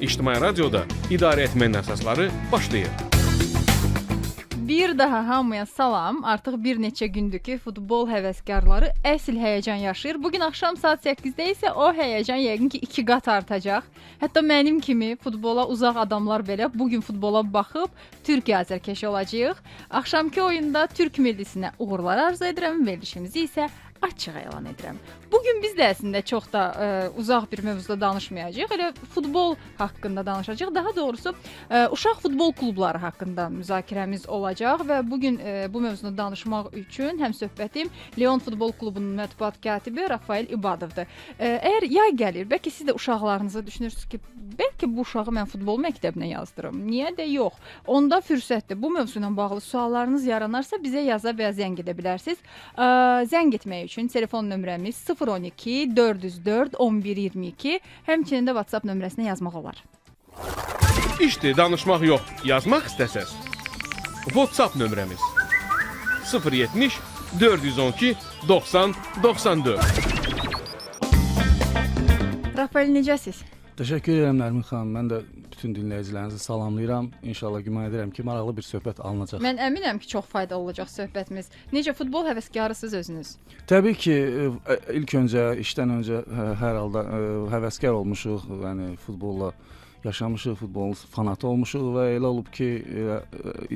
İctimai Radioda idarə etmənin əsasları başlayır. Bir daha hamıya salam. Artıq bir neçə gündür ki, futbol həvəskarları əsl həyəcan yaşayır. Bu gün axşam saat 8-də isə o həyəcan yəqin ki, 2 qat artacaq. Hətta mənim kimi futbola uzaq adamlar belə bu gün futbola baxıb Türkiyə azərkeşi olacağıq. Axşamkı oyunda Türk millisinə uğurlar arzu edirəm, verilişimizi isə açıq elan edirəm. Bu gün biz də əslində çox da uzaq bir mövzuda danışmayacağıq. Elə futbol haqqında danışacağıq. Daha doğrusu uşaq futbol klubları haqqında müzakirəmiz olacaq və bu gün bu mövzunu danışmaq üçün həmsöhbətim Leon futbol klubunun mətbuat katibi Rafael İbadovdur. Əgər yay gəlir, bəlkə siz də uşaqlarınızı düşünürsünüz ki, bəlkə bu uşağı mən futbol məktəbinə yazdırım. Niyə də yox? Onda fürsətdir. Bu mövzu ilə bağlı suallarınız yaranarsa bizə yaza və ya zəng edə bilərsiniz. Zəng etmək üçün telefon nömrəmiz 012 404 11 22, həmçinin də WhatsApp nömrəsinə yazmaq olar. İşdir, danışmaq yox, yazmaq istəsəz. WhatsApp nömrəmiz 070 412 90 94. Rafael, necəsiz? Təşəkkür edirəm, Nərmin xanım. Mən də bütün dinləyicilərinizi salamlayıram. İnşallah güman edirəm ki, maraqlı bir söhbət alınacaq. Mən əminəm ki, çox faydalı olacaq söhbətimiz. Necə, futbol həvəskarısınız özünüz? Təbii ki, ilk öncə, işdən öncə hər halda həvəskar olmuşuq, yəni futbolla yaşamışıq, futbolun fanatı olmuşuq və elə olub ki,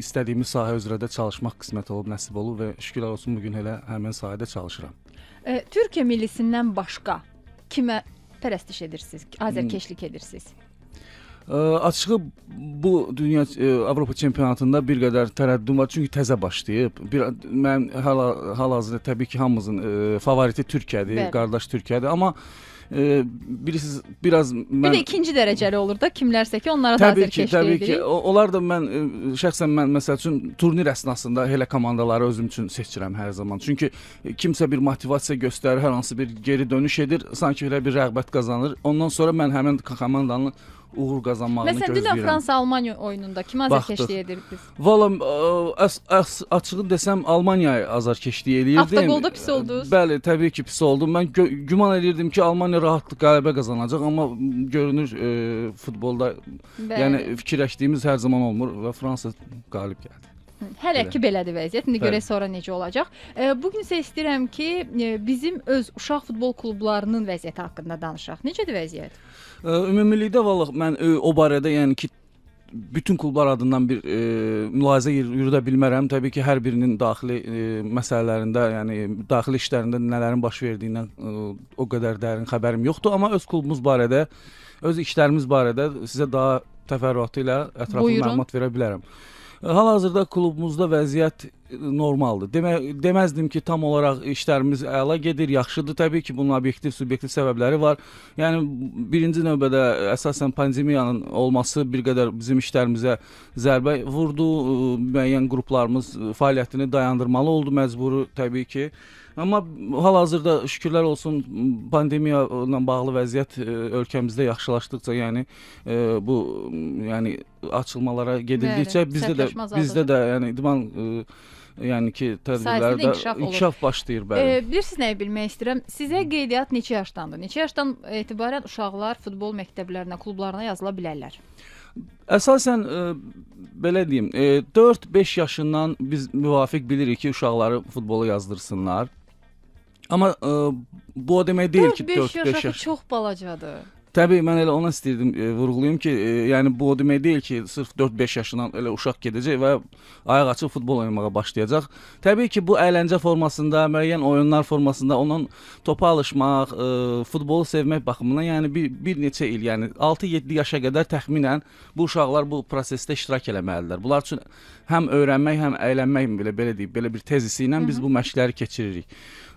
istədiyimiz sahə üzrə də çalışmaq qismət olub, nəsib olub və şükürlər olsun bu gün elə həmin sahədə çalışıram. Türkiyə millisindən başqa kimə pərəstiş edirsiniz, azərkeşlik edirsiniz? Açığı bu dünya Avropa çempionatında bir qədər tərəddüdüm var, çünki təzə başlayıb. Mənim hal-hazırda təbii ki, hamımızın favoriti Türkiyədir, qardaş Türkiyədir, amma bilirsiniz, biraz mən... Bir də ikinci dərəcəli olur da, kimlərsə ki, onlara da azərkeşlik edirik. Təbii ki, onlar da mən, şəxsən mən, məsəl üçün, turnir əsnasında elə komandaları özüm üçün seçirəm hər zaman. Çünki kimsə bir motivasiya göstərir, hər hansı bir geri dönüş edir, sanki elə bir rəğbət qazanır. Ondan sonra mən həmin komandanın uğur qazanmağını gözləyirəm. Məsələn, dünən Fransa-Almaniya oyununda kimə azərkeşlik edirdiniz? Valla, açığı desəm, Almaniyaya azərkeşlik eləyirdim. Avtoqolda pis oldunuz? Bəli, təbii ki, pis oldum. Mən güman eləyirdim ki, Almaniya rahatlıq qələbə qazanacaq, amma görünür futbolda, yəni fikirləşdiyimiz hər zaman olmur və Fransa qalib gəldi. Hələ ki belədir vəziyyət. İndi görək sonra necə olacaq. Bugün isə istəyirəm ki, bizim öz uşaq futbol klublarının vəziyyəti haqqında danışaq. Necədir vəziyyət? Ümumilikdə vallah mən o barədə, yəni ki, bütün klublar adından bir mülahizə yürüdə bilmərəm. Təbii ki, hər birinin daxili məsələlərində, yəni daxili işlərində nələrin baş verdiyindən o qədər dərin xəbərim yoxdur. Amma öz klubumuz barədə, öz işlərimiz barədə sizə daha təfərrüatı ilə ətraflı məlumat verə bilərəm. Hal-hazırda klubumuzda vəziyyət normaldır. Deməzdim ki, tam olaraq işlərimiz əla gedir, yaxşıdır. Təbii ki, bunun obyektiv, subyektiv səbəbləri var. Yəni, birinci növbədə əsasən pandemiyanın olması bir qədər bizim işlərimizə zərbə vurdu. Müəyyən qruplarımız fəaliyyətini dayandırmalı oldu məcburi, təbii ki. Amma hal-hazırda şükürlər olsun, pandemiya ilə bağlı vəziyyət ölkəmizdə yaxşılaşdıqca, yəni bu, yəni açılmalara gedildikcə bizdə də yəni idman, yəni ki, tədbirlərdə inkişaf başlayır, bəli. Bilirsiniz nəyi bilmək istəyirəm? Sizə qeydiyyat neçə yaşdandır? Neçə yaşdan etibarən uşaqlar futbol məktəblərinə, klublarına yazıla bilərlər? Əsasən, belə deyim, 4-5 yaşından biz müvafiq bilirik ki, uşaqları futbola yazdırsınlar. Amma bu o demək deyil ki, 4-5 yaş çox balacadır. Təbii, mən elə ona istəyirdim, vurğulayım ki, yəni bu o demək deyil ki, sırf 4-5 yaşından elə uşaq gedəcək və ayaq açıb futbol oynamağa başlayacaq. Təbii ki, bu əyləncə formasında, müəyyən oyunlar formasında onun topa alışmaq, futbolu sevmək baxımından, yəni bir neçə il, yəni 6-7 yaşa qədər təxminən bu uşaqlar bu prosesdə iştirak eləməlidirlər. Bunlar üçün həm öyrənmək, həm əylənmək, belə deyib, belə bir tezisi ilə biz bu məşqləri keçiririk.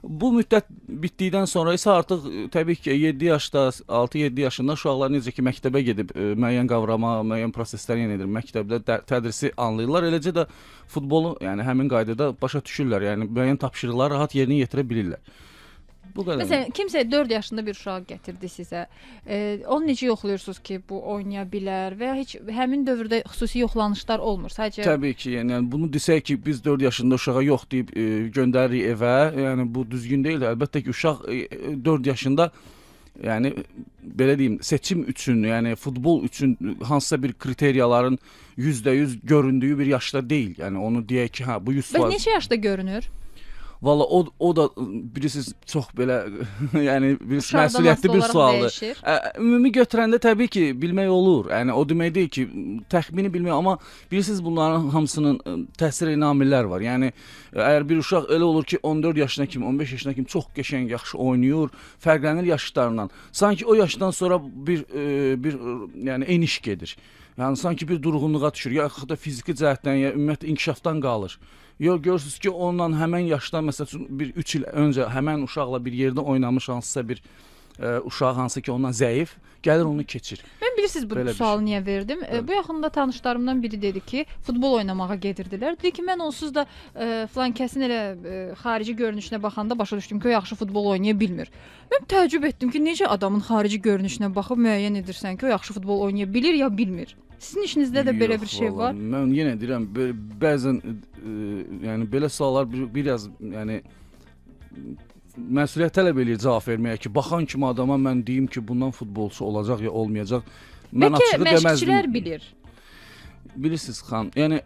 Bu müddət bitdikdən sonra isə artıq təbii ki, 7 yaşda, 6-7 yaşında uşaqlar necə ki məktəbə gedib müəyyən qavrama, müəyyən proseslər yenə edir, məktəbdə tədrisi anlayırlar. Eləcə də futbolu, yəni həmin qaydada başa düşürlər, yəni müəyyən tapşırıqları rahat yerinə yetirə bilirlər. Bu qədər. Məsələn, kimsə 4 yaşında bir uşaq gətirdi sizə. Onu necə yoxlayırsınız ki, bu oynaya bilər və ya heç həmin dövrdə xüsusi yoxlanışlar olmur? Sadəcə Təbii ki, yəni bunu desək ki, biz 4 yaşında uşağa yox deyib göndəririk evə, yəni bu düzgün deyil. Əlbəttə ki, uşaq 4 yaşında Yəni belə deyim, seçim üçün, yəni futbol üçün hansısa bir kriteriyaların %100 göründüyü bir yaşda deyil. Yəni onu deyək ki, hə bu 100%. Bəs neçə yaşda görünür? Valla o da bilirsiniz çox belə yəni bir məsuliyyətli bir sualdır. Ümumi götürəndə təbii ki, bilmək olur. Yəni o demək deyil ki, təxmini bilmək, amma bilirsiniz bunların hamısının təsir edən amillər var. Yəni əgər bir uşaq elə olur ki, 14 yaşına kimi, 15 yaşına kimi çox qəşəng, yaxşı oynayır, fərqlənir yaşlarından. Sanki o yaşdan sonra bir yəni eniş gedir. Yəni sanki bir durğunluğa düşür, ya da fiziki cəhətdən, ya ümumiyyətlə inkişafdan qalır. Yox, görürsünüz ki, onunla həmən yaşdan, məsəl üçün, bir 3 il öncə həmən uşaqla bir yerdə oynamış hansısa bir uşaq, hansı ki ondan zəif, gəlir onu keçir. Mən bilirsiniz bu sualı niyə verdim? Evet. Bu yaxında tanışlarımdan biri dedi ki, futbol oynamağa gedirdilər. Dedi ki, mən onsuz da filan kəsin elə xarici görünüşünə baxanda başa düşdüm ki, o yaxşı futbol oynaya bilmir. Mən təəccüb etdim ki, necə adamın xarici görünüşünə baxıb müəyyən edirsən ki, o yaxşı futbol oynaya bilir ya bilmir. Sizin işinizdə də belə bir şey var. Mən yenə deyirəm, bəzən yəni belə suallar biraz yəni məsuliyyət tələb eləyir cavab verməyə ki, baxan kimi adama mən deyim ki, bundan futbolçu olacaq ya olmayacaq. Mən açığı deməzdim. Bəlkə məşqçilər bilir. Bilirsiniz xan, yəni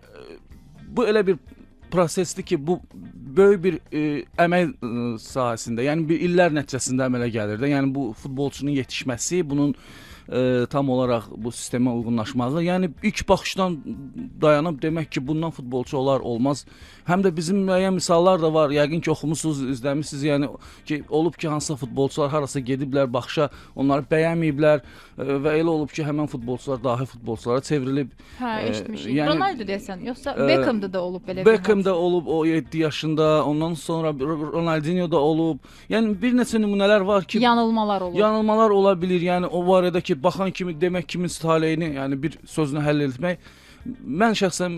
bu elə bir prosesdir ki, bu böyük bir əmək sahəsində, yəni bir illər nəticəsində əmələ gəlir də. Yəni bu futbolçunun yetişməsi, bunun tam olaraq bu sistemə uyğunlaşmağı, yəni ilk baxışdan dayanıb demək ki, bundan futbolçu olar, olmaz. Həm də bizim müəyyən misallar da var, yəqin ki, oxumusunuz, izləmişsiniz, yəni ki, olub ki, hansısa futbolçular harasa gediblər baxışa, onları bəyənməyiblər və elə olub ki, həmən futbolçular dahi futbolçulara çevrilib. Hə, eşitmişik. Yəni, Ronaldo deyəsən, yoxsa Beckham'da da olub belə bir Beckham'da olub o 7 yaşında, ondan sonra Ronaldinho da olub. Yəni bir neçə nümunələr var ki, yanılmalar olur. Yanılmalar ola bilir. Yəni o barədə ki, baxan kimi demək kimin taleyini, yəni bir sözünü həll etmək, mən şəxsən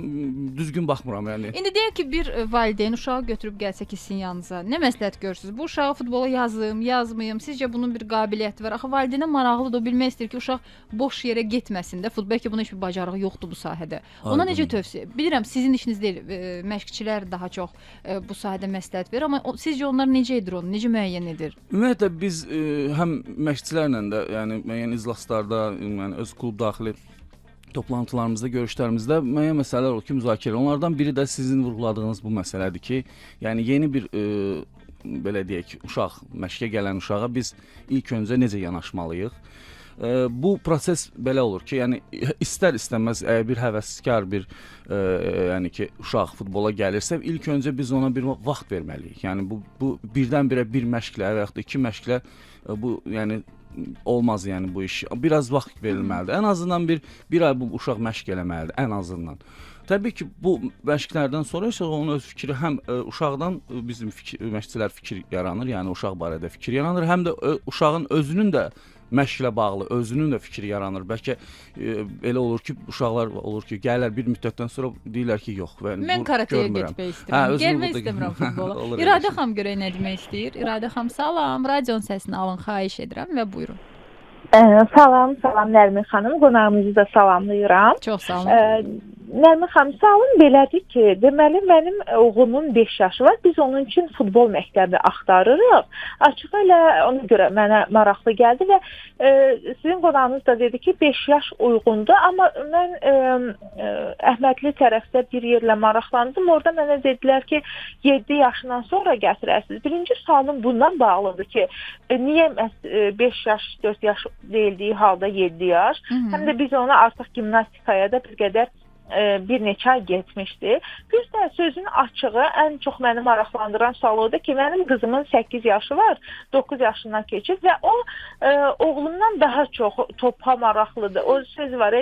düzgün baxmıram yəni. İndi deyək ki, bir valideyn uşağı götürüb gəlsə ki, sizin yanınıza, nə məsləhət görürsünüz? Bu uşağı futbola yazım, yazmayım? Sizcə bunun bir qabiliyyəti var? Axı valideynə maraqlıdır, o bilmək istəyir ki, uşaq boş yerə getməsin də. Futbol, bəlkə bunun heç bir bacarığı yoxdur bu sahədə. Ona necə tövsiyə? Bilirəm, sizin işiniz deyil, məşqçilər daha çox bu sahədə məsləhət verir, amma sizcə onlar necə edir onu, necə müəyyən edir? Ümumiyyətlə biz həm məşqçilərlə də, yəni müəyyən iclaslarda, yəni öz klub daxili toplantılarımızda, görüşlərimizdə müəyyən məsələlər olur ki, müzakirə. Onlardan biri də sizin vurğuladığınız bu məsələdir ki, yəni yeni bir belə deyək, uşaq, məşqə gələn uşağa biz ilk öncə necə yanaşmalıyıq? Bu proses belə olur ki, yəni istər-istəməz əgər bir həvəskar bir yəni ki, uşaq futbola gəlirsə, ilk öncə biz ona bir vaxt verməliyik. Yəni bu birdən-birə bir məşqlə və yaxud da iki məşqlə bu yəni olmaz, yəni bu iş. Biraz vaxt verilməlidir. Ən azından bir ay bu uşaq məşq eləməlidir, ən azından. Təbii ki, bu məşqlərdən sonra isə onun öz fikri həm uşaqdan bizim məşqçilər fikir yaranır, yəni uşaq barədə fikir yaranır, həm də uşağın özünün də məşqlə bağlı özünün də fikri yaranır. Bəlkə elə olur ki, uşaqlar olur ki, gəlirlər bir müddətdən sonra deyirlər ki, yox, mən karatəyə getmək istəyirəm. Gəlmək istəmirəm futbola. İradə xanım görək nə demək istəyir. İradə xanım, salam. Radion səsini alın, xahiş edirəm və buyurun. Salam, salam Nərmin xanım. Qonağımızı da salamlayıram. Çox sağ olun. Nərmin xanım, sualım belədir ki, deməli mənim oğlumun 5 yaşı var. Biz onun üçün futbol məktəbi axtarırıq. Açığı elə ona görə mənə maraqlı gəldi və sizin qonağınız da dedi ki, 5 yaş uyğundur. Amma mən Əhmədli tərəfdə bir yerlə maraqlandım. Orada mənə dedilər ki, 7 yaşından sonra gətirərsiniz. Birinci sualım bundan bağlıdır ki, niyə 5 yaş, 4 yaş deyildiyi halda 7 yaş? Həm də biz ona artıq gimnastikaya da bir qədər bir neçə ay getmişdi. Bir də sözün açığı ən çox məni maraqlandıran sual odur ki, mənim qızımın 8 yaşı var, 9 yaşından keçib və o oğlumdan daha çox topa maraqlıdır. O söz var,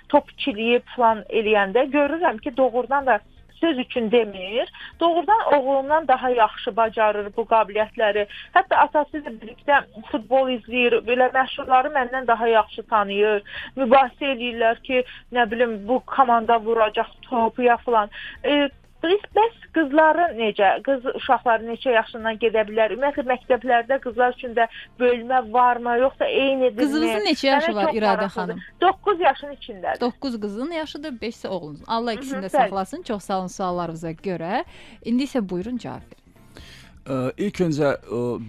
top çiliyib falan eləyəndə görürəm ki, doğrudan da söz üçün demir. Doğrudan oğlumdan daha yaxşı bacarır bu qabiliyyətləri. Hətta atası ilə birlikdə futbol izləyir, belə məşhurları məndən daha yaxşı tanıyır. Mübahisə eləyirlər ki, nə bilim, bu komanda vuracaq topu ya filan. Bəs qızları necə, qız uşaqları neçə yaşından gedə bilər? Ümumiyyətlə, məktəblərdə qızlar üçün də bölmə varmı, yoxsa eynidirmi? Qızınızın neçə yaşı var İradə xanım? 9 yaşın içindədir. 9 qızın yaşıdır, 5 isə oğlunuzun. Allah ikisini də saxlasın. Çox sağ olun suallarınıza görə. İndi isə buyurun, cavab verin. İlk öncə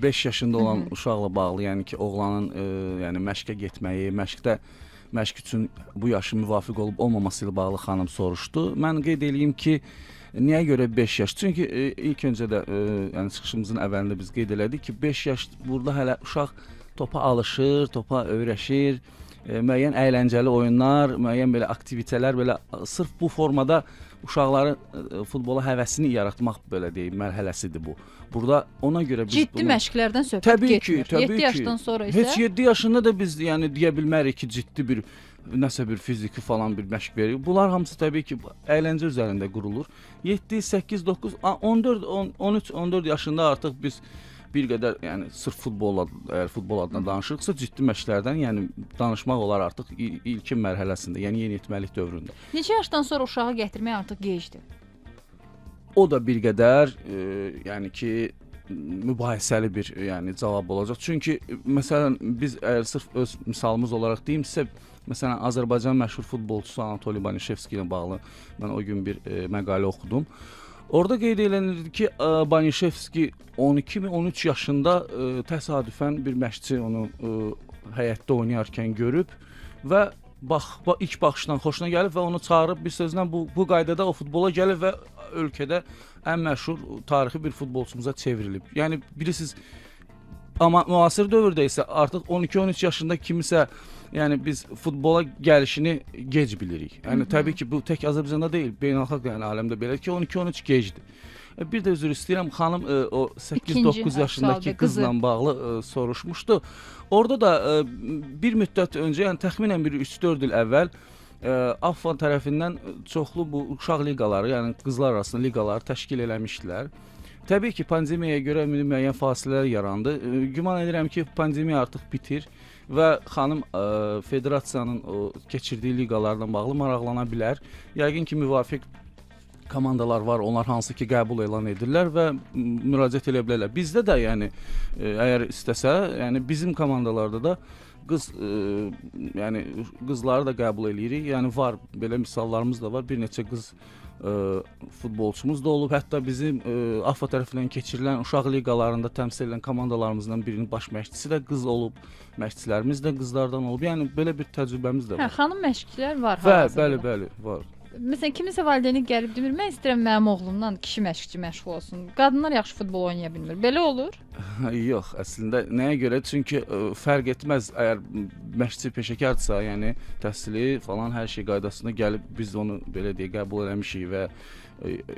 5 yaşında olan uşaqla bağlı, yəni ki, oğlanın yəni məşqə getməyi, məşq üçün bu yaşın müvafiq olub olmaması ilə bağlı xanım soruşdu. Mən qeyd eləyim ki, niyə görə 5 yaş? Çünki ilk öncə də yəni çıxışımızın əvvəlində biz qeyd elədik ki, 5 yaş burada hələ uşaq topa alışır, topa öyrəşir, müəyyən əyləncəli oyunlar, müəyyən belə aktivitələr, belə sırf bu formada uşaqların futbola həvəsini yaratmaq, belə deyim, mərhələsidir bu. Burada ona görə biz ciddi məşqlərdən söhbət getmir. 7 yaşdan sonra isə heç 7 yaşında da biz yəni deyə bilmərik ki, ciddi bir nəsə bir fiziki falan bir məşq verir. Bunlar hamısı təbii ki, əyləncə üzərində qurulur. 7, 8, 9, 14, 13, 14 yaşında artıq biz bir qədər, yəni sırf futbolla, əgər futbol adına danışırıqsa, ciddi məşqlərdən, yəni danışmaq olar artıq ilkin mərhələsində, yəni yeniyetməlik dövründə. Neçə yaşdan sonra uşağı gətirmək artıq gecdir? O da bir qədər, yəni ki, mübahisəli bir yəni cavab olacaq. Çünki məsələn biz əgər sırf öz misalımız olaraq deyimsə, məsələn Azərbaycan məşhur futbolçusu Anatoli Banişevski ilə bağlı mən o gün bir məqalə oxudum. Orada qeyd elənirdi ki, Banişevski 12 mi 13 yaşında təsadüfən bir məşqçi onu həyətdə oynayarkən görüb və ilk baxışdan xoşuna gəlib və onu çağırıb, bir sözlə bu qaydada o futbola gəlib və ölkədə ən məşhur tarixi bir futbolçumuza çevrilib. Yəni bilirsiniz, amma müasir dövrdə isə artıq 12-13 yaşında kimisə, yəni biz futbola gəlişini gec bilirik. Yəni təbii ki, bu tək Azərbaycanda deyil, beynəlxalq yəni aləmdə belədir ki, 12-13 gecdir. Bir də üzr istəyirəm, xanım o 8-9 yaşındakı qızla bağlı soruşmuşdu. Orada da bir müddət öncə, yəni təxminən bir 3-4 il əvvəl AFFA tərəfindən çoxlu bu uşaq liqaları, yəni qızlar arasında liqaları təşkil eləmişdilər. Təbii ki, pandemiyaya görə müəyyən fasilələr yarandı. Güman edirəm ki, pandemiya artıq bitir və xanım federasiyanın keçirdiyi liqalarla bağlı maraqlana bilər. Yəqin ki, müvafiq komandalar var, onlar hansı ki qəbul elan edirlər və müraciət edə bilərlər. Bizdə də yəni əgər istəsə, yəni bizim komandalarda da qız, yəni qızları da qəbul eləyirik. Yəni var, belə misallarımız da var. Bir neçə qız futbolçumuz da olub. Hətta bizim AFFA tərəfindən keçirilən uşaq liqalarında təmsil edilən komandalarımızdan birinin baş məşqçisi də qız olub, məşqçilərimiz də qızlardan olub. Yəni belə bir təcrübəmiz də var. Hə, xanım məşqçilər var hal-hazırda. Bəli, bəli, var. Məsələn, kiminsə valideyni gəlib demir, mən istəyirəm mənim oğlumdan kişi məşqçi məşğul olsun. Qadınlar yaxşı futbol oynaya bilmir. Belə olur? Yox, əslində nəyə görə? Çünki fərq etməz, əgər məşqçi peşəkardsa, yəni təhsili falan hər şey qaydasında gəlib biz onu belə deyək qəbul eləmişik və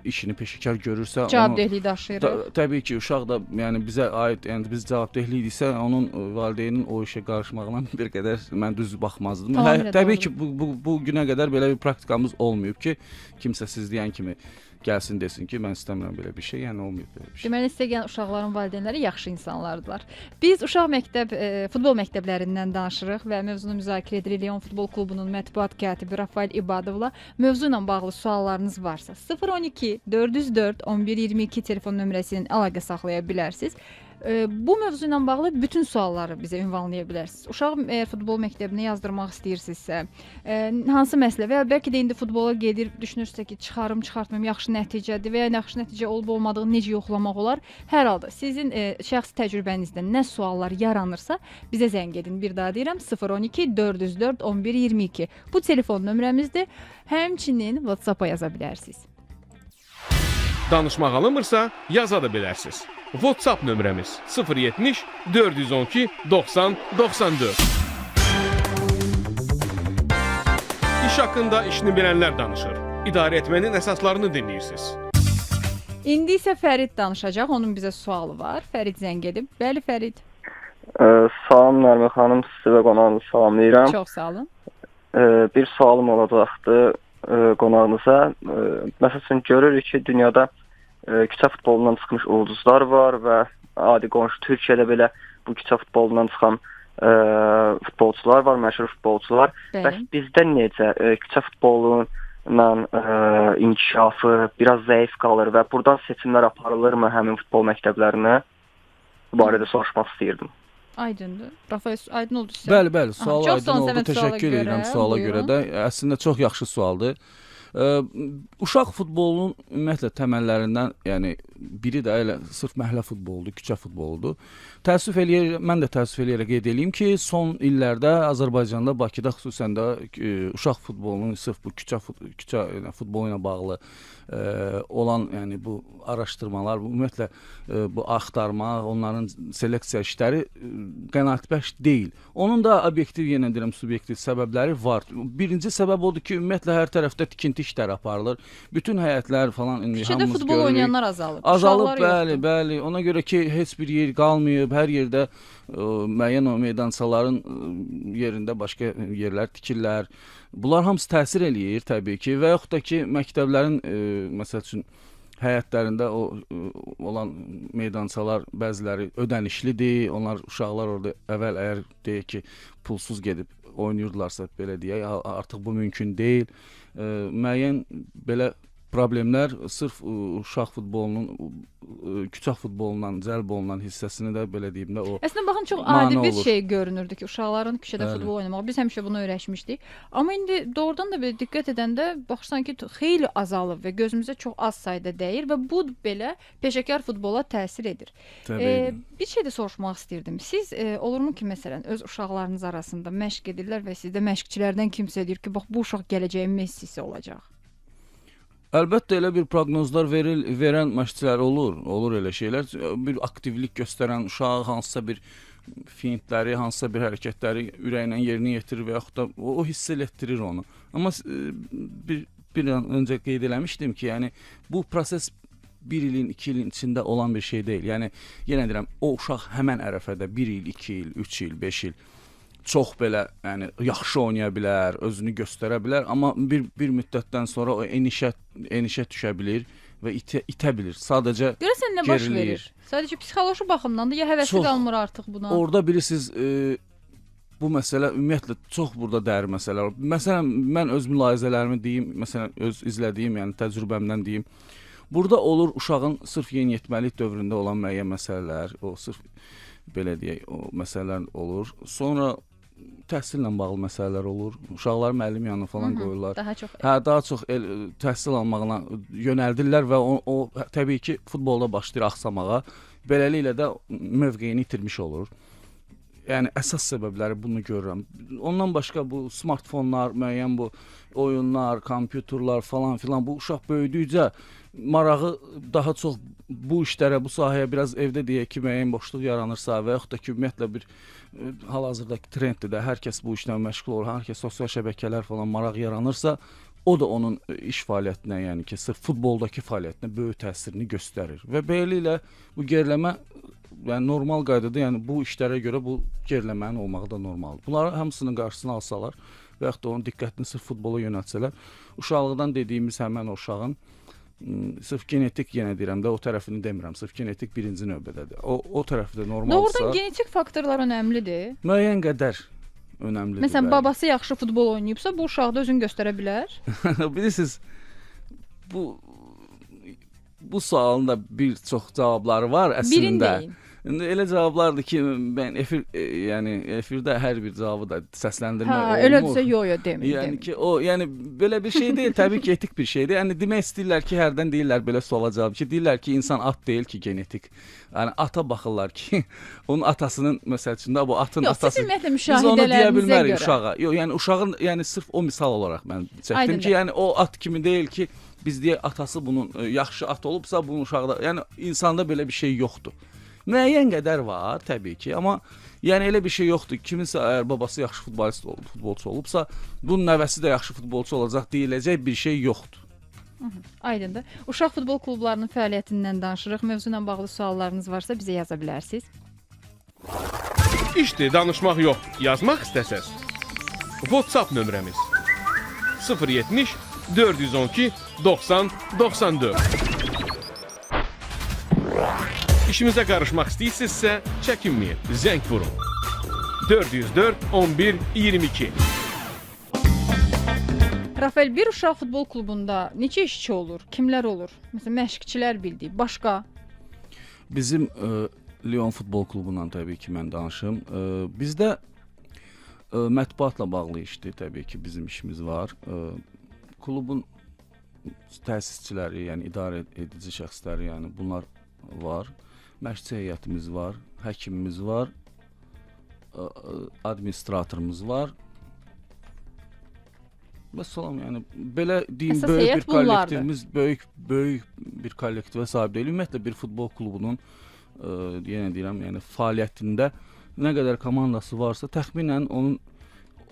işini peşəkar görürsə, cavabdehliyi daşıyırıq. Təbii ki, uşaq da yəni bizə aid, yəni biz cavabdehli idiksə, onun valideynin o işə qarışmağına bir qədər mən düz baxmazdım. Təbii ki, bu günə qədər belə bir praktikamız olmayıb ki, kimsə siz deyən kimi gəlsin desin ki, mən istəmirəm belə bir şey, yəni olmayıb belə bir şey. Deməli, sizə gələn uşaqların valideynləri yaxşı insanlardılar. Biz uşaq məktəb, futbol məktəblərindən danışırıq və mövzunu müzakirə edirik Leon Futbol Klubunun mətbuat katibi Rafael İbadovla. Mövzu ilə bağlı suallarınız varsa 012 404 11 22 telefon nömrəsinin əlaqə saxlaya bilərsiniz. Bu mövzu ilə bağlı bütün sualları bizə ünvanlaya bilərsiniz. Uşaq əgər futbol məktəbinə yazdırmaq istəyirsinizsə, hansı məsələ və ya bəlkə də indi futbola gedir, düşünürsünüzsə ki, çıxarım, çıxartmayım, yaxşı nəticədir və ya yaxşı nəticə olub olmadığını necə yoxlamaq olar? Hər halda sizin şəxsi təcrübənizdə nə suallar yaranırsa bizə zəng edin. Bir daha deyirəm, 012 404 11 22. Bu telefon nömrəmizdir. Həmçinin WhatsApp-a yaza bilərsiniz. Danışmaq alınmırsa, yaza da bilərsiniz. WhatsApp nömrəmiz 070 412 90 94. İş haqqında işini bilənlər danışır. İdarə etmənin əsaslarını dinləyirsiniz. İndi isə Fərid danışacaq. Onun bizə sualı var. Fərid zəng edib. Bəli, Fərid. Salam Nərmin xanım, sizi və qonağınızı salamlayıram. Çox sağ olun. Bir sualım olacaqdı qonağınıza. Məsəl üçün, görürük ki, dünyada küçə futbolundan çıxmış ulduzlar var və adi qonşu Türkiyədə belə bu küçə futbolundan çıxan futbolçular var, məşhur futbolçular. Bəs bizdə necə küçə futbolundan inkişafı biraz zəif qalır və buradan seçimlər aparılırmı həmin futbol məktəblərinə? Bu barədə soruşmaq istəyirdim. Aydındır. Rafael, aydın oldu sizə. Bəli, bəli, sual aydın oldu. Təşəkkür edirəm suala görə də. Əslində çox yaxşı sualdır. Uşaq futbolunun ümumiyyətlə təməllərindən, yəni biri də elə sırf məhəllə futboludur, küçə futboludur. Təəssüf eləyir, mən də təəssüf eləyərək qeyd eləyim ki, son illərdə Azərbaycanda, Bakıda xüsusən də uşaq futbolunun sırf bu küçə futbolu ilə bağlı olan, yəni bu araşdırmalar, bu ümumiyyətlə bu axtarma, onların seleksiya işləri qənaətbəxş deyil. Onun da obyektiv, yenə deyirəm, subyektiv səbəbləri var. Birinci səbəb odur ki, ümumiyyətlə hər tərəfdə tikinti işləri aparılır. Bütün həyətlər falan indi Küçədə hamımız futbol görürük. Oynayanlar azalıb. Azalıb, Uşaqlar bəli, yoxdur. Bəli. Ona görə ki, heç bir yer qalmayıb, hər yerdə müəyyən o meydançaların yerində başqa yerlər tikirlər. Bunlar hamısı təsir eləyir təbii ki, və yaxud da ki, məktəblərin məsəl üçün həyətlərində o olan meydançalar bəziləri ödənişlidir. Onlar uşaqlar orada əvvəl əgər deyək ki, pulsuz gedib oynayırdılarsa, belə deyək, artıq bu mümkün deyil. Müəyyən belə problemlər sırf uşaq futbolunun, küçə futbolundan cəlb olunan hissəsini də belə deyim də o. Əslində baxın, çox adi bir olur. Şey görünürdü ki, uşaqların küçədə Bəli. Futbol oynamağı. Biz həmişə bunu öyrəşmişdik. Amma indi doğrudan da belə diqqət edəndə baxırsan ki, xeyli azalıb və gözümüzə çox az sayda dəyir və bu belə peşəkar futbola təsir edir. Təbii. Bir şey də soruşmaq istəyirdim. Siz olurmu ki, məsələn, öz uşaqlarınız arasında məşq edirlər və sizdə məşqçilərdən kimsə deyir ki, bax bu uşaq gələcəyin Messisi olacaq? Əlbəttə elə bir proqnozlar verən məşqçilər olur. Olur elə şeylər. Bir aktivlik göstərən uşaq hansısa bir fintləri, hansısa bir hərəkətləri ürəklə yerinə yetirir və yaxud da o hiss elətdirir onu. Amma bir an öncə qeyd eləmişdim ki, yəni bu proses bir ilin, 2 ilin içində olan bir şey deyil. Yəni yenə deyirəm, o uşaq həmən ərəfədə 1 il, 2 il, 3 il, 5 il çox belə, yəni yaxşı oynaya bilər, özünü göstərə bilər, amma bir müddətdən sonra o enişə düşə bilir və itə bilir. Sadəcə görəsən nə baş geriləyir. Verir? Sadəcə psixoloji baxımdan da ya həvəsi çox, qalmır artıq buna. Orada bilirsiniz, bu məsələ ümumiyyətlə çox burada dərin məsələ. Məsələn, mən öz mülahizələrimi deyim, məsələn, öz izlədiyim, yəni təcrübəmdən deyim. Burada olur uşağın sırf yeniyetməlik dövründə olan müəyyən məsələlər, o sırf belə deyək, o məsələlər olur. Sonra təhsillə bağlı məsələlər olur. Uşaqları müəllim yanına falan qoyurlar. Daha çox. Hə, daha çox təhsil almağına yönəldirlər və o təbii ki, futbolda başlayır axsamağa. Beləliklə də mövqeyini itirmiş olur. Yəni əsas səbəbləri bunu görürəm. Ondan başqa bu smartfonlar, müəyyən bu oyunlar, kompüterlər falan filan, bu uşaq böyüdükcə marağı daha çox bu işlərə, bu sahəyə biraz evdə deyək ki, müəyyən boşluq yaranırsa və yaxud da ki, ümumiyyətlə bir hal-hazırdakı trenddir də, hər kəs bu işlə məşğul olur, hər kəs sosial şəbəkələr falan maraq yaranırsa, o da onun iş fəaliyyətinə, yəni ki, sırf futboldakı fəaliyyətinə böyük təsirini göstərir. Və beləliklə bu geriləmə, yəni normal qaydada, yəni bu işlərə görə bu geriləmənin olmağı da normaldır. Bunların hamısının qarşısını alsalar və yaxud da onun diqqətini sırf futbola yönəltsələr, uşaqlıqdan dediyimiz həmən o uşağın sırf genetik, yenə deyirəm də, o tərəfini demirəm, sırf genetik birinci növbədədir. O tərəfi də normalsa... Doğrudan genetik faktorlar önəmlidir. Müəyyən qədər önəmlidir. Məsələn, bəli. Babası yaxşı futbol oynayıbsa, bu uşaq da özünü göstərə bilər. Bilirsiniz, bu sualın da bir çox cavabları var əslində. Birini deyin. İndi elə cavablardır ki, mən efirdə hər bir cavabı da səsləndirmək olmur. Elədirsə yox, yox demin. Yəni ki, o, yəni belə bir şey deyil, təbii ki, etik bir şeydir. Yəni demək istəyirlər ki, hərdən deyirlər belə suala cavab ki, deyirlər ki, insan at deyil ki, genetik. Yəni ata baxırlar ki, onun atasının məsəl üçün də bu atın yox, atası. Siz ümumiyyətlə Biz onu deyə müşahidələrinizə bilmərik görə. uşağa. Yox, yəni uşağın, yəni sırf o misal olaraq mən çəkdim Aydındır. ki, yəni o at kimi deyil ki, biz deyək atası bunun yaxşı at olubsa, bunun uşağı da, yəni insanda belə bir şey yoxdur. Müəyyən qədər var təbii ki, amma yəni elə bir şey yoxdur. Kiminsə əgər babası yaxşı futbolist olub, futbolçu olubsa, bunun nəvəsi də yaxşı futbolçu olacaq deyiləcək bir şey yoxdur. Aydındır. Uşaq futbol klublarının fəaliyyətindən danışırıq. Mövzu ilə bağlı suallarınız varsa bizə yaza bilərsiniz. İşdir, danışmaq yox, yazmaq istəsəz. WhatsApp nömrəmiz 070 412 90 94. İşimizə qarışmaq istəyirsinizsə, çəkinməyin, zəng vurun. 404 11 22. Rafael, bir uşaq futbol klubunda neçə işçi olur? Kimlər olur? Məsələn, məşqçilər bildik, başqa? Bizim Lyon futbol klubundan təbii ki, mən danışım. Bizdə mətbuatla bağlı işdir, təbii ki, bizim işimiz var. Klubun təsisçiləri, yəni idarə edici şəxsləri, yəni bunlar var. Məşqçi heyətimiz var, həkimimiz var, administratorumuz var. Məsələn, yəni belə deyim, Əsas böyük heyət bir bunlardır. kollektivimiz, böyük bir kollektivə sahib deyil. Ümumiyyətlə bir futbol klubunun yenə deyirəm, yəni fəaliyyətində nə qədər komandası varsa, təxminən onun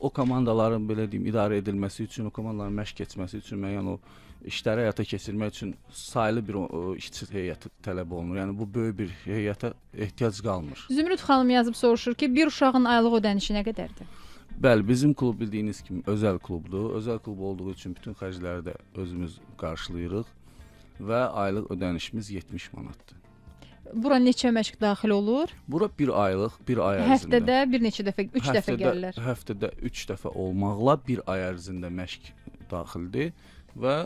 o komandaların belə deyim, idarə edilməsi üçün, o komandaların məşq keçməsi üçün, müəyyən o işləri həyata keçirmək üçün saylı bir işçi heyəti tələb olunur. Yəni bu böyük bir heyətə ehtiyac qalmır. Zümrüd xanım yazıb soruşur ki, bir uşağın aylıq ödənişi nə qədərdir? Bəli, bizim klub bildiyiniz kimi özəl klubdur. Özəl klub olduğu üçün bütün xərcləri də özümüz qarşılayırıq və aylıq ödənişimiz 70 manatdır. Bura neçə məşq daxil olur? Bura bir aylıq, bir ay ərzində. Həftədə bir neçə dəfə, 3 dəfə gəlirlər. Həftədə 3 dəfə olmaqla bir ay ərzində məşq daxildir və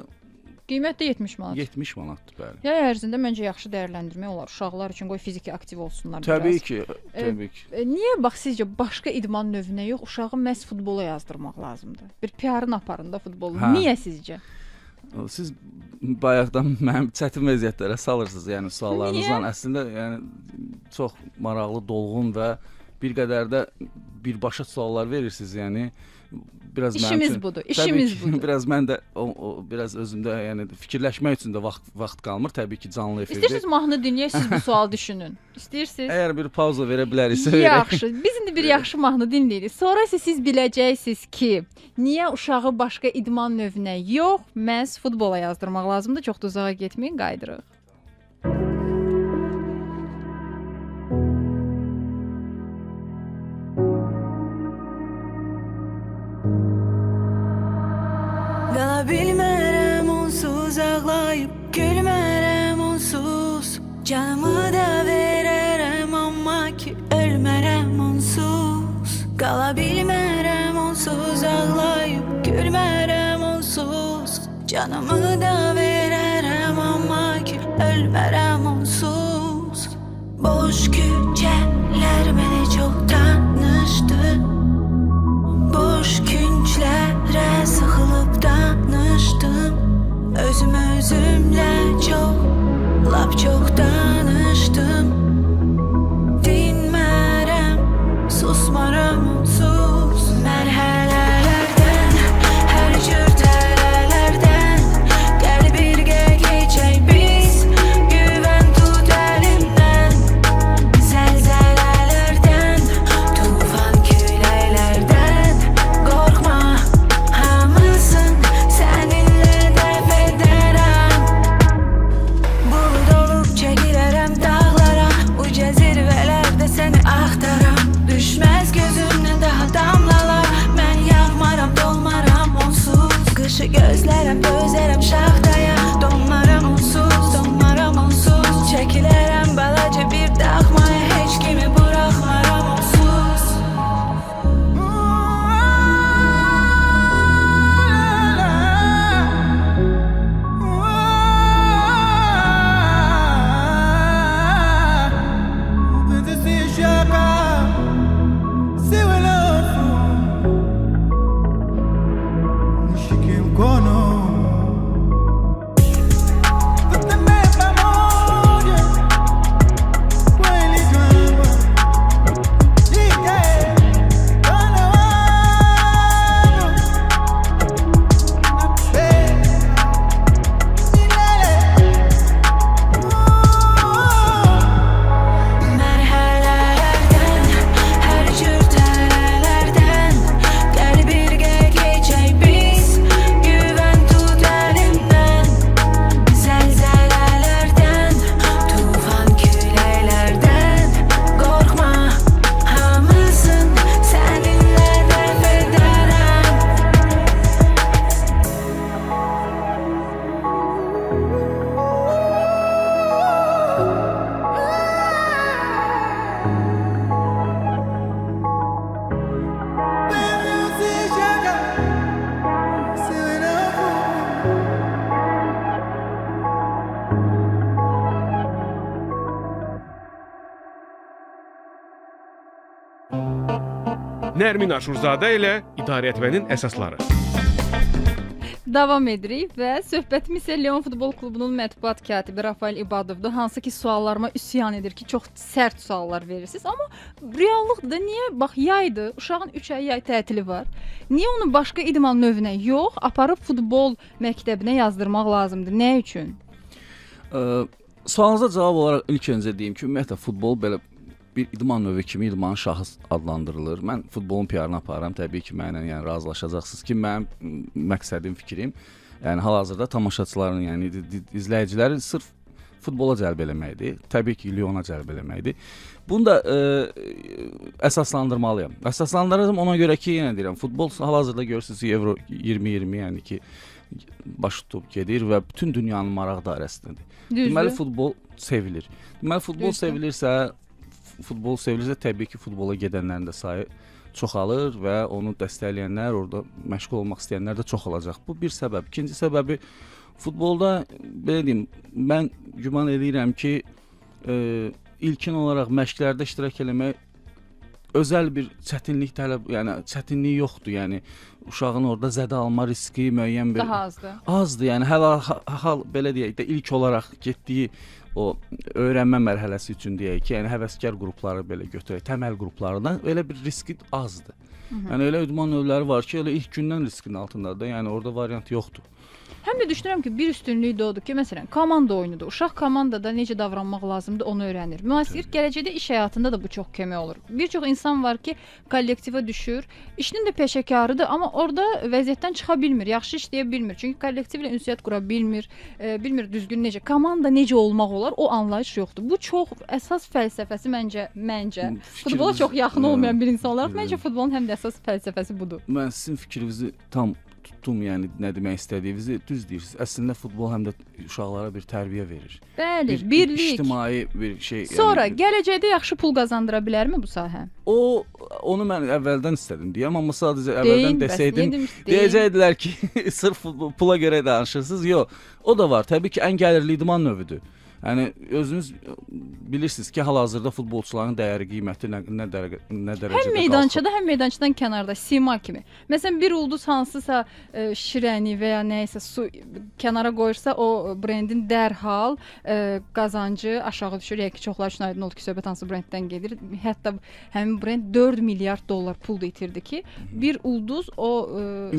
qiymət də 70 manat. 70 manatdır, bəli. Yay ərzində məncə yaxşı dəyərləndirmək olar. Uşaqlar üçün qoy fiziki aktiv olsunlar Təbii biraz. ki, təbii ki. Niyə bax sizcə başqa idman növünə yox, uşağı məhz futbola yazdırmaq lazımdır? Bir PR-ını aparın da futbolu. Hə. Niyə sizcə? Siz bayaqdan mənim çətin vəziyyətlərə salırsınız, yəni suallarınızla. Əslində yəni çox maraqlı, dolğun və bir qədər də birbaşa suallar verirsiniz, yəni biraz mənim İşimiz üçün, budur, işimiz təbii ki, budur. Biraz mən də o biraz özümdə yəni fikirləşmək üçün də vaxt qalmır təbii ki, canlı efirdə. İstəyirsiniz mahnı dinləyək, siz bu sualı düşünün. İstəyirsiniz? Əgər bir pauza verə biləriksə verək. Yaxşı, biz indi bir yaxşı mahnı dinləyirik. Sonra isə siz biləcəksiniz ki, niyə uşağı başqa idman növünə yox, məhz futbola yazdırmaq lazımdır. Çox da uzağa getməyin, qayıdırıq. Qala bilmərəm onsuz, ağlayıb gülmərəm onsuz. Canımı da verərəm, amma ki ölmərəm onsuz. Qala bilmərəm onsuz, ağlayıb gülmərəm onsuz. Canımı da verərəm, amma ki ölmərəm onsuz. Boş küçələr mənə çox tanışdı. Boş künclərə sıxılıb danışdım. Özüm özümlə çox, lap çox danışdım. Dinmərəm, susmaram onsuz. Mərhələlərdən, hər cür tələlərdən gəl birgə keçək biz, güvən tut əlimdən. Zəlzələlərdən, tufan küləklərdən qorxma, hamısın səninlə dəf edərəm. Bulud olub çəkilərəm dağlara, uca zirvələrdə səni axtaram. Düşməz gözümdən daha damlalar, mən yağmaram, dolmaram onsuz. Qışı gözlərəm, dözərəm şaxtaya, donmaram onsuz, donmaram onsuz. Çəkilərəm balaca bir daxmaya, heç kimi buraxmaram onsuz. Nishike mkono Nərmin Aşurzadə ilə İdarəetmənin əsasları. Davam edirik və söhbətimiz isə Leon Futbol Klubunun mətbuat katibi Rafael İbadovdur. Hansı ki suallarıma üsyan edir ki, çox sərt suallar verirsiniz. Amma reallıqdır da niyə? Bax yaydır, uşağın 3 ay yay tətili var. Niyə onu başqa idman növünə yox, aparıb futbol məktəbinə yazdırmaq lazımdır? Nə üçün? Sualınıza cavab olaraq ilk öncə deyim ki, ümumiyyətlə futbol belə bir idman növü kimi idmanın şahı adlandırılır. Mən futbolun PR-ını aparıram. Təbii ki, mənimlə yəni razılaşacaqsınız ki, mənim məqsədim, fikrim, yəni hal-hazırda tamaşaçıların, yəni izləyiciləri sırf futbola cəlb eləməkdir. Təbii ki, Lyona cəlb eləməkdir. Bunu da əsaslandırmalıyam. Əsaslandırıram ona görə ki, yenə deyirəm, futbol hal-hazırda görürsünüz ki, Euro 2020, yəni ki, baş tutub gedir və bütün dünyanın maraq dairəsindədir. Düzdür. Deməli futbol sevilir. Deməli futbol Düzdür. sevilirsə, təbii ki, futbola gedənlərin də sayı çoxalır və onu dəstəkləyənlər, orada məşğul olmaq istəyənlər də çoxalacaq. Bu bir səbəb. İkinci səbəbi futbolda belə deyim, mən güman eləyirəm ki, ilkin olaraq məşqlərdə iştirak eləmək özəl bir çətinlik tələb, yəni çətinliyi yoxdur. Yəni uşağın orada zədə alma riski müəyyən bir Daha azdır. Azdır. Yəni hələ hal belə deyək də ilk olaraq getdiyi o öyrənmə mərhələsi üçün deyək ki, yəni həvəskar qrupları belə götürək, təməl qruplarından elə bir riski azdır. Yəni elə idman növləri var ki, elə ilk gündən riskin altındadır. Yəni orada variant yoxdur. Həm də düşünürəm ki, bir üstünlüyü də odur ki, məsələn, komanda oyunudur. Uşaq komandada necə davranmaq lazımdır, onu öyrənir. Müasir gələcəkdə iş həyatında da bu çox kömək olur. Bir çox insan var ki, kollektivə düşür, işinin də peşəkarıdır, amma orada vəziyyətdən çıxa bilmir, yaxşı işləyə bilmir. Çünki kollektivlə ünsiyyət qura bilmir, bilmir düzgün necə, komanda necə olmaq olar, o anlayış yoxdur. Bu çox əsas fəlsəfəsi məncə, futbola çox yaxın olmayan bir insan olaraq, məncə futbolun həm də əsas fəlsəfəsi budur. Mən sizin fikrinizi tam tutdum, yəni nə demək istədiyinizi düz deyirsiniz. Əslində futbol həm də uşaqlara bir tərbiyə verir. Bəli, birlik. İctimai bir şey. Sonra yəni, gələcəkdə yaxşı pul qazandıra bilərmi bu sahə? Onu mən əvvəldən istədim deyəm, amma sadəcə əvvəldən desəydim, deyəcəkdilər ki, sırf pula görə danışırsınız. Yox, o da var. Təbii ki, ən gəlirli idman növüdür. Yəni özünüz bilirsiniz ki, hal-hazırda futbolçuların dəyəri, qiyməti nə dərəcədə həm meydançada, həm meydançadan kənarda sima kimi. Məsələn, bir ulduz hansısa şirəni və ya nə isə su kənara qoyursa, o brendin dərhal qazancı aşağı düşür. Yəqin ki, çoxlar üçün aydın oldu ki, söhbət hansı brenddən gedir. Hətta həmin brend 4 milyard dollar pul da itirdi ki, bir ulduz o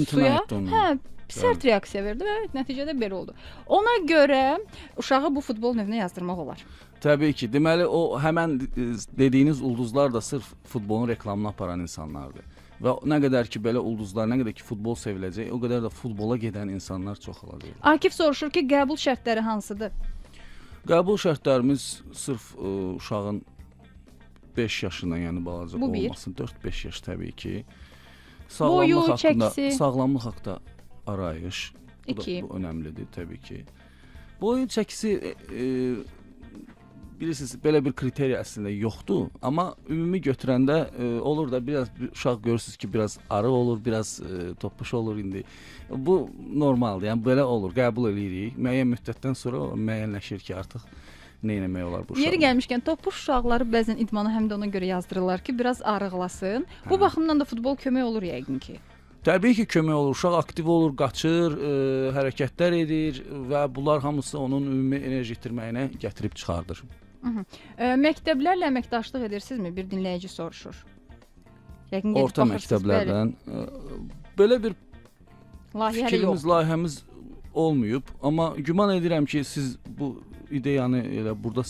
suya, sərt reaksiya verdi və nəticədə belə oldu. Ona görə uşağı bu futbol növünə yazdırmaq olar. Təbii ki. Deməli, o həmən dediyiniz ulduzlar da sırf futbolun reklamını aparan insanlardır. Və nə qədər ki, belə ulduzlar, nə qədər ki, futbol seviləcək, o qədər də futbola gedən insanlar çoxalacaq. Akif soruşur ki, qəbul şərtləri hansıdır? Qəbul şərtlərimiz sırf uşağın 5 yaşından, yəni balaca olmasın, 4-5 yaş təbii ki. Boyu, çəkisi. Sağlamlıq haqqında arayış. Bu da bu önəmlidir təbii ki. Boyu, çəkisi bilirsiniz, belə bir kriteriya əslində yoxdur, amma ümumi götürəndə olur da biraz uşaq görürsünüz ki, biraz arı olur, biraz toppuş olur indi. Bu normaldır, yəni belə olur, qəbul eləyirik. Müəyyən müddətdən sonra müəyyənləşir ki, artıq nə eləmək olar bu uşaqlar. Yeri gəlmişkən, toppuş uşaqları bəzən idmana həm də ona görə yazdırırlar ki, biraz arıqlasın. Bu baxımdan da futbol kömək olur yəqin ki. Təbii ki, kömək olur. Uşaq aktiv olur, qaçır, hərəkətlər edir və bunlar hamısı onun ümumi enerji itirməyinə gətirib çıxardır. Məktəblərlə əməkdaşlıq edirsinizmi? Bir dinləyici soruşur. Yəqin gedib Orta baxırsınız, məktəblərdən. Belə bir fikrimiz, layihəmiz olmayıb. Amma güman edirəm ki, siz bu ideyanı elə burada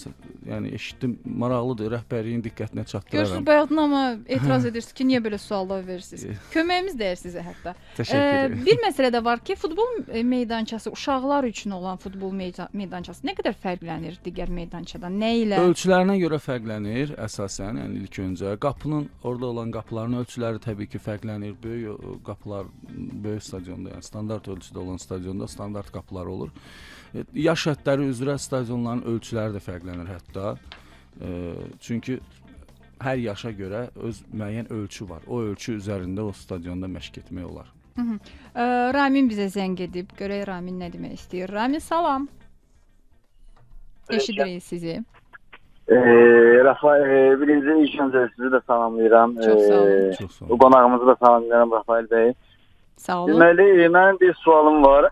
yəni eşitdim, maraqlıdır, rəhbərliyin diqqətinə çatdıraram. Görürsünüz, bayaqdan amma etiraz edirsiniz ki, niyə belə suallar verirsiniz? Köməyimiz dəyir sizə hətta. Təşəkkür edirəm. Bir məsələ də var ki, futbol meydançası, uşaqlar üçün olan futbol meydançası nə qədər fərqlənir digər meydançadan? Nə ilə? Ölçülərinə görə fərqlənir əsasən, yəni ilk öncə. Qapının, orada olan qapıların ölçüləri təbii ki, fərqlənir. Böyük qapılar, böyük stadionda, yəni standart ölçüdə olan stadionda standart qapılar olur. Yaş hədləri üzrə stadionların ölçüləri də fərqlənir hətta. Çünki hər yaşa görə öz müəyyən ölçü var. O ölçü üzərində o stadionda məşq etmək olar. Ramin bizə zəng edib. Görək Ramin nə demək istəyir. Ramin, salam. Eşidirik sizi. Rafael, birinci ilk öncə sizi də salamlayıram. Çox sağ olun. Çox sağ olun. Qonağımızı da salamlayıram, Rafael bəy. Sağ olun. Deməli, mənim bir sualım var.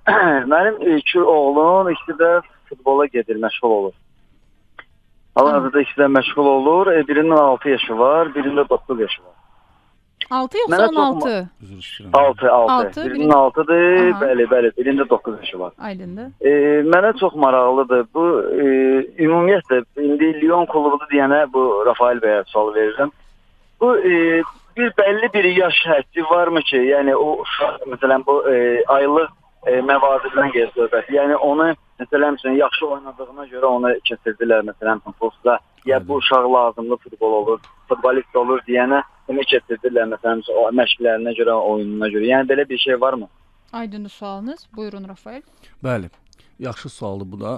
Mənim iki oğlum, ikisi də futbola gedir, məşğul olur. Hal-hazırda ikisi də məşğul olur. Birinin 6 yaşı var, birinin də 9 yaşı var. 6 yoxsa Mənə çox 16? Üzr istəyirəm. 6, 6. Altı, Birinin 6-dır, Aha. bəli, bəli, birinin də 9 yaşı var. Aydındır. Mənə çox maraqlıdır. Bu ümumiyyətlə indi Lyon klubudur deyənə bu Rafael bəyə sual verirəm. Bu bir bəlli bir yaş həddi varmı ki, yəni o uşaq məsələn bu aylıq məvacibdən gedir söhbət. Yəni onu məsələn üçün yaxşı oynadığına görə onu keçirdilər məsələn pulsa. Ya bu uşaq lazımlı futbol olur, futbolist olur deyənə onu keçirdilər məsələn o məşqlərinə görə, oyununa görə. Yəni belə bir şey varmı? Aydındır sualınız. Buyurun Rafael. Bəli. Yaxşı sualdır bu da.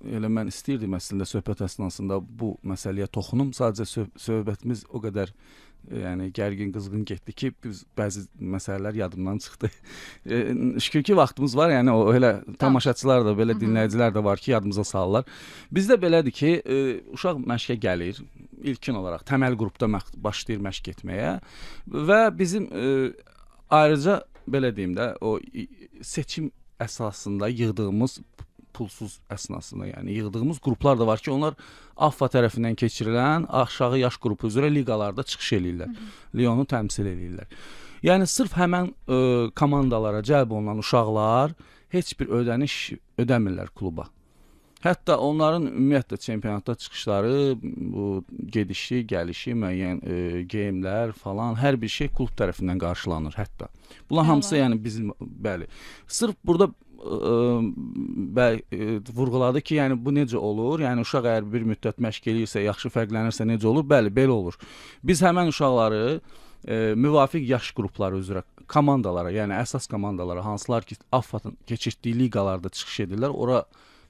Elə mən istəyirdim əslində söhbət əsnasında bu məsələyə toxunum. Sadəcə söhbətimiz o qədər yəni gərgin, qızğın getdi ki, biz bəzi məsələlər yadımdan çıxdı. Şükür ki vaxtımız var. Yəni o elə tamaşaçılar da, belə dinləyicilər də var ki, yadımıza salırlar. Bizdə belədir ki, uşaq məşqə gəlir. İlkin olaraq təməl qrupda başlayır məşq etməyə və bizim ayrıca belə deyim də, o seçim əsasında yığdığımız pulsuz əsnasında, yəni yığdığımız qruplar da var ki, onlar AFFA tərəfindən keçirilən aşağı yaş qrupu üzrə liqalarda çıxış eləyirlər. Lyonu təmsil eləyirlər. Yəni sırf həmən komandalara cəlb olunan uşaqlar heç bir ödəniş ödəmirlər kluba. Hətta onların ümumiyyətlə çempionatda çıxışları, bu gedişi, gəlişi, müəyyən geyimlər falan, hər bir şey klub tərəfindən qarşılanır hətta. Bunlar hamısı yəni bizim, bəli. Sırf burada vurğuladı ki, yəni bu necə olur? Yəni uşaq əgər bir müddət məşq eləyirsə, yaxşı fərqlənirsə necə olur? Bəli, belə olur. Biz həmən uşaqları müvafiq yaş qrupları üzrə komandalara, yəni əsas komandalara, hansılar ki AFFA-nın keçirtdiyi liqalarda çıxış edirlər, ora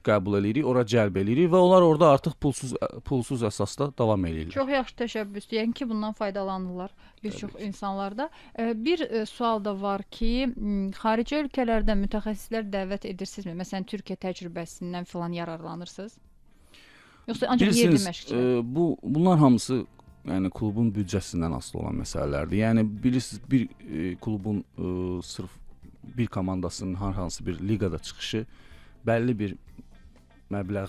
qəbul eləyirik, ora cəlb eləyirik və onlar orada artıq pulsuz əsasda davam eləyirlər. Çox yaxşı təşəbbüsdür. Yəni ki, bundan faydalanırlar bir çox insanlarda. Bir sual da var ki, xarici ölkələrdən mütəxəssislər dəvət edirsinizmi? Məsələn, Türkiyə təcrübəsindən filan yararlanırsınız? Yoxsa ancaq yerli məşqçilər? Bunlar hamısı yəni klubun büdcəsindən asılı olan məsələlərdir. Yəni bilirsiniz, bir klubun sırf bir komandasının hər hansı bir liqada çıxışı bəlli bir məbləğ,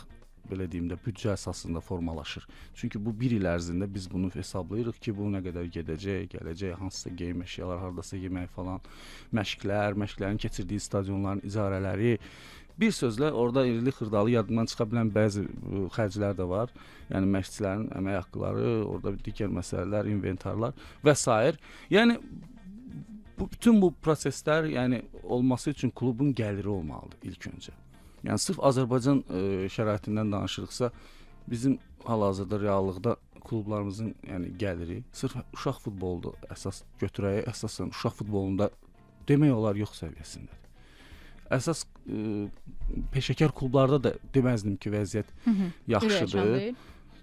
belə deyim də, büdcə əsasında formalaşır. Çünki bu bir il ərzində biz bunu hesablayırıq ki, bu nə qədər gedəcək, gələcək, hansısa geyim əşyalar, hardasa yemək falan, məşqlər, məşqlərin keçirdiyi stadionların icarələri. Bir sözlə, orada irili xırdalı yadından çıxa bilən bəzi xərclər də var. Yəni məşqçilərin əmək haqqları, orada digər məsələlər, inventarlar və sair. Yəni bütün bu proseslər, yəni olması üçün klubun gəliri olmalıdır ilk öncə. Yəni sırf Azərbaycan şəraitindən danışırıqsa, bizim hal-hazırda reallıqda klublarımızın yəni gəliri sırf uşaq futboludur əsas götürək, əsasən uşaq futbolunda demək olar yox səviyyəsindədir. Əsas peşəkar klublarda da deməzdim ki, vəziyyət yaxşıdır.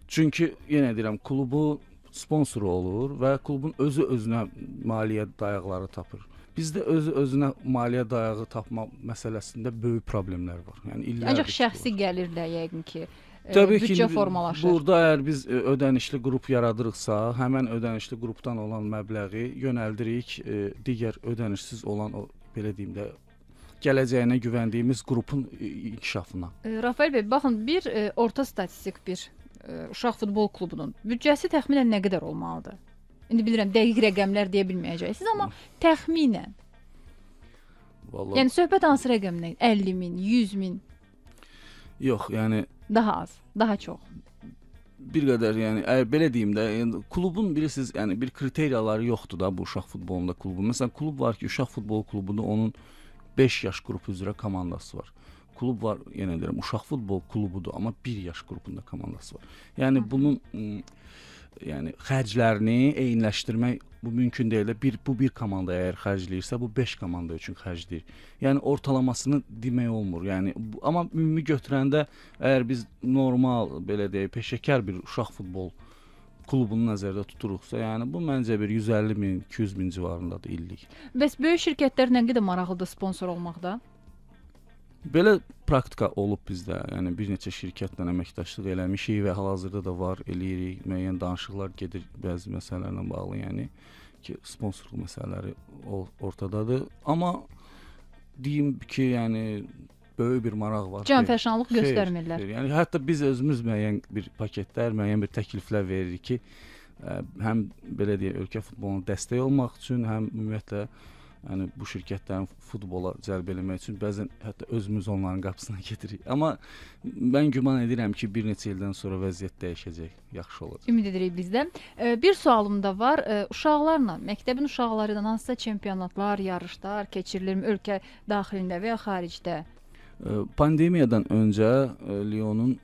Çünki yenə deyirəm, klubu sponsoru olur və klubun özü özünə maliyyə dayaqları tapır. Bizdə özü özünə maliyyə dayağı tapma məsələsində böyük problemlər var. Yəni ancaq şəxsi gəlirlə yəqin ki, təbii ki, büdcə formalaşır. Burada əgər biz ödənişli qrup yaradırıqsa, həmən ödənişli qrupdan olan məbləği yönəldirik digər ödənişsiz olan o, belə deyim də, gələcəyinə güvəndiyimiz qrupun inkişafına. Rafael bəy, baxın, bir orta statistik bir uşaq futbol klubunun büdcəsi təxminən nə qədər olmalıdır? İndi bilirəm, dəqiq rəqəmlər deyə bilməyəcəksiniz, amma təxminən. Vallahi... Yəni söhbət hansı rəqəmdən? 50 min, 100 min? Yox, yəni... Daha az, daha çox. Bir qədər, yəni, əgər belə deyim də, yəni, klubun bilirsiniz, yəni bir kriteriyaları yoxdur da bu uşaq futbolunda klubun. Məsələn, klub var ki, uşaq futbol klubunda onun 5 yaş qrupu üzrə komandası var. Klub var, yenə deyirəm, uşaq futbol klubudur, amma 1 yaş qrupunda komandası var. Yəni bunun yəni xərclərini eyniləşdirmək bu mümkün deyil. Bu bir komandaya əgər xərcləyirsə, bu 5 komanda üçün xərcləyir. Yəni ortalamasını demək olmur. Yəni amma ümumi götürəndə əgər biz normal, belə deyək, peşəkar bir uşaq futbol klubunu nəzərdə tuturuqsa, yəni bu məncə bir 150 min, 200 min civarındadır illik. Bəs böyük şirkətlər nə qədər maraqlıdır sponsor olmaqda? Belə praktika olub bizdə. Yəni bir neçə şirkətlə əməkdaşlıq eləmişik və hal-hazırda da var, eləyirik. Müəyyən danışıqlar gedir bəzi məsələlərlə bağlı, yəni ki, sponsorluq məsələləri ortadadır. Amma deyim ki, yəni böyük bir maraq var. Canfəşanlıq göstərmirlər. Xeyr, yəni hətta biz özümüz müəyyən bir paketlər, müəyyən bir təkliflər veririk ki, həm belə deyək, ölkə futboluna dəstək olmaq üçün, həm ümumiyyətlə yəni bu şirkətlərin futbola cəlb eləmək üçün bəzən hətta özümüz onların qapısına gedirik. Amma mən güman edirəm ki, bir neçə ildən sonra vəziyyət dəyişəcək, yaxşı olacaq. Ümid edirik biz də. Bir sualım da var. Uşaqlarla, məktəbin uşaqları ilə hansısa çempionatlar, yarışlar keçirilir ölkə daxilində və ya xaricdə? Pandemiyadan öncə Lyonun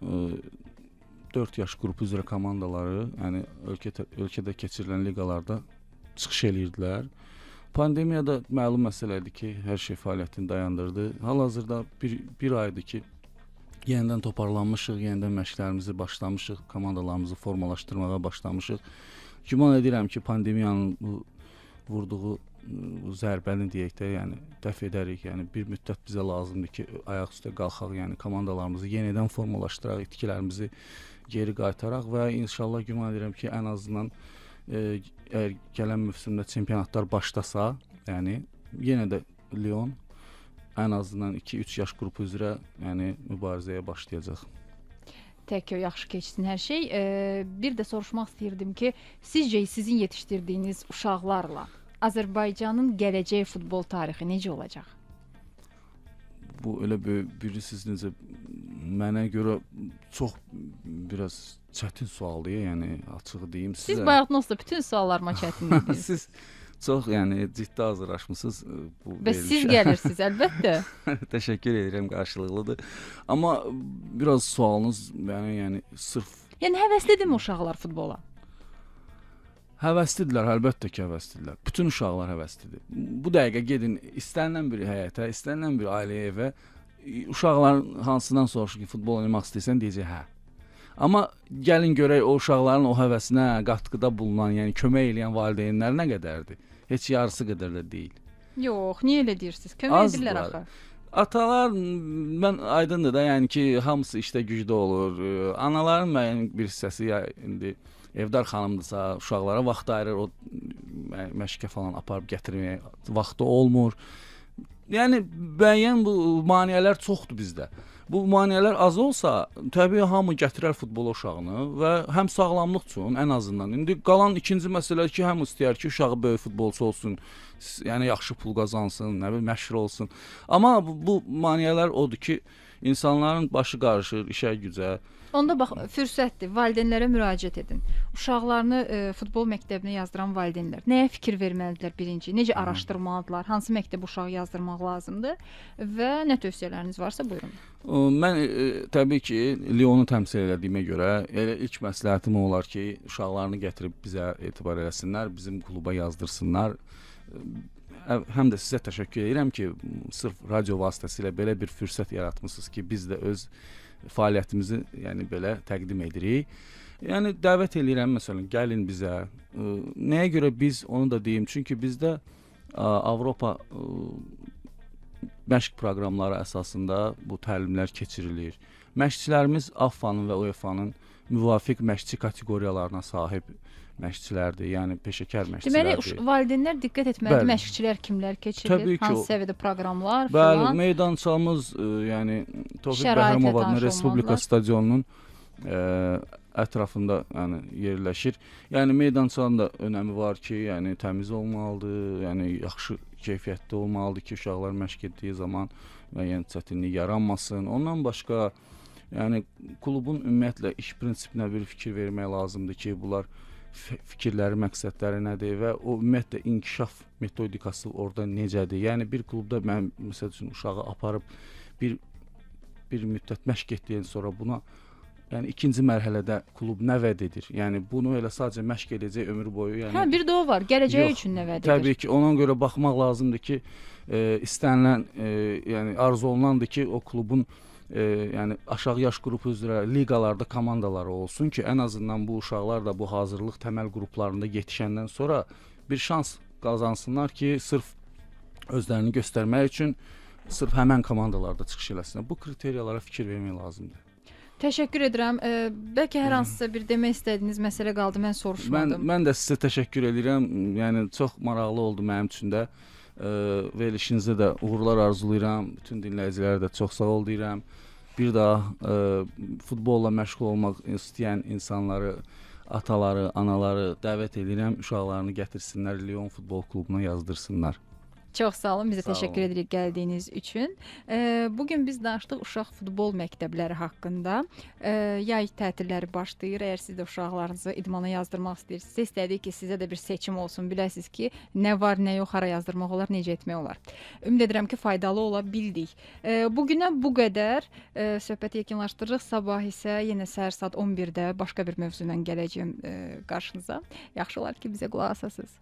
4 yaş qrupu üzrə komandaları, yəni ölkədə keçirilən liqalarda çıxış eləyirdilər. Pandemiyada məlum məsələ idi ki, hər şey fəaliyyətini dayandırdı. Hal-hazırda bir aydır ki, yenidən toparlanmışıq, yenidən məşqlərimizi başlamışıq, komandalarımızı formalaşdırmağa başlamışıq. Güman edirəm ki, pandemiyanın bu vurduğu bu zərbəni deyək də, yəni dəf edərik. Yəni bir müddət bizə lazımdır ki, ayaq üstə qalxaq, yəni komandalarımızı yenidən formalaşdıraq, itkilərimizi geri qaytaraq və inşallah güman edirəm ki, ən azından əgər gələn mövsümdə çempionatlar başlasa, yəni yenə də Lyon ən azından 2-3 yaş qrupu üzrə yəni mübarizəyə başlayacaq. Tək ki, yaxşı keçsin hər şey. Bir də soruşmaq istəyirdim ki, sizcə sizin yetişdirdiyiniz uşaqlarla Azərbaycanın gələcək futbol tarixi necə olacaq? Bu elə bilirsiniz necə, mənə görə çox biraz çətin sualdır, yəni açığı deyim sizə. Siz bayaq onsuz da bütün suallarıma çətin dediniz. Siz çox yəni ciddi hazırlaşmısınız bu və siz gəlirsiniz əlbəttə. Təşəkkür edirəm, qarşılıqlıdır. Amma biraz sualınız yəni sırf Yəni həvəslidirmi uşaqlar futbola? Həvəslidirlər, əlbəttə ki, həvəslidirlər. Bütün uşaqlar həvəslidir. Bu dəqiqə gedin istənilən bir həyətə, istənilən bir ailəyə, evə, uşaqların hansından soruşur ki, futbol oynamaq istəyirsən, deyəcək hə. Amma gəlin görək o uşaqların o həvəsinə qatqıda bulunan, yəni kömək eləyən valideynlər nə qədərdir? Heç yarısı qədər də deyil. Yox, niyə elə deyirsiniz? Kömək edirlər axı. Atalar, mən aydındır da, yəni ki, hamısı işdə gücdə olur. Anaların müəyyən bir hissəsi ya indi evdar xanımdırsa, uşaqlara vaxt ayırır, o məşqə falan aparıb gətirməyə vaxtı olmur. Yəni müəyyən bu maneələr çoxdur bizdə. Bu maneələr az olsa, təbii hamı gətirər futbola uşağını və həm sağlamlıq üçün ən azından. İndi qalan ikinci məsələ ki, həm istəyər ki, uşağı böyük futbolçu olsun, yəni yaxşı pul qazansın, nə bilim məşhur olsun. Amma bu maneələr odur ki, insanların başı qarışır işə gücə. Onda bax, fürsətdir. Valideynlərə müraciət edin. Uşaqlarını futbol məktəbinə yazdıran valideynlər nəyə fikir verməlidirlər birinci? Necə araşdırmalıdırlar? Hansı məktəbə uşağı yazdırmaq lazımdır? Və nə tövsiyələriniz varsa buyurun. Mən təbii ki, Lyonu təmsil elədiyimə görə elə ilk məsləhətim olar ki, uşaqlarını gətirib bizə etibar eləsinlər, bizim kluba yazdırsınlar. Həm də sizə təşəkkür edirəm ki, sırf radio vasitəsilə belə bir fürsət yaratmısınız ki, biz də öz fəaliyyətimizi yəni belə təqdim edirik. Yəni dəvət eləyirəm məsələn, gəlin bizə. Nəyə görə biz, onu da deyim. Çünki bizdə Avropa məşq proqramları əsasında bu təlimlər keçirilir. Məşqçilərimiz AFFA-nın və UEFA-nın müvafiq məşqçi kateqoriyalarına sahib məşqçilərdir, yəni peşəkar məşqçilərdir. Deməli, valideynlər diqqət etməlidir, məşqçilər kimlər keçirilir, hansı səviyyədə proqramlar filan. Bəli, meydançamız, yəni Tofiq Bəhramov adına Respublika stadionunun ətrafında yəni yerləşir. Yəni meydançanın da önəmi var ki, yəni təmiz olmalıdır, yəni yaxşı keyfiyyətli olmalıdır ki, uşaqlar məşq etdiyi zaman müəyyən çətinlik yaranmasın. Ondan başqa, yəni klubun ümumiyyətlə iş prinsipinə bir fikir vermək lazımdır ki, bunlar fikirləri, məqsədləri nədir və o ümumiyyətlə inkişaf metodikası orada necədir? Yəni bir klubda mən məsəl üçün uşağı aparıb bir müddət məşq etdikdən sonra buna yəni ikinci mərhələdə klub nə vəd edir? Yəni bunu elə sadəcə məşq edəcək ömür boyu, yəni. Hə, bir də o var. Gələcəyi üçün nə vəd edir? Təbii ki, ona görə baxmaq lazımdır ki, istənilən, yəni arzu olunandır ki, o klubun yəni aşağı yaş qrupu üzrə liqalarda komandaları olsun ki, ən azından bu uşaqlar da bu hazırlıq təməl qruplarında yetişəndən sonra bir şans qazansınlar ki, sırf özlərini göstərmək üçün sırf həmən komandalarda çıxış eləsinlər. Bu kriteriyalara fikir vermək lazımdır. Təşəkkür edirəm. Bəlkə hər hansısa bir demək istədiyiniz məsələ qaldı, mən soruşmadım. Mən də sizə təşəkkür edirəm. Yəni çox maraqlı oldu mənim üçün də. Verilişinizə də uğurlar arzulayıram. Bütün dinləyicilərə də çox sağ ol deyirəm. Bir daha futbolla məşğul olmaq istəyən insanları, ataları, anaları dəvət edirəm, uşaqlarını gətirsinlər Lyon futbol klubuna yazdırsınlar. Çox sağ olun, bizə Sağ təşəkkür olun. edirik gəldiyiniz üçün. Bu gün biz danışdıq uşaq futbol məktəbləri haqqında. Yay tətilləri başlayır. Əgər siz də uşaqlarınızı idmana yazdırmaq istəyirsinizsə, istədik ki, sizə də bir seçim olsun. Biləsiniz ki, nə var, nə yox, hara yazdırmaq olar, necə etmək olar. Ümid edirəm ki, faydalı ola bildik. Bu günə bu qədər. Söhbəti yekunlaşdırırıq. Sabah isə yenə səhər saat 11-də başqa bir mövzu ilə gələcəyəm qarşınıza. Yaxşı olar ki, bizə qulaq asasınız.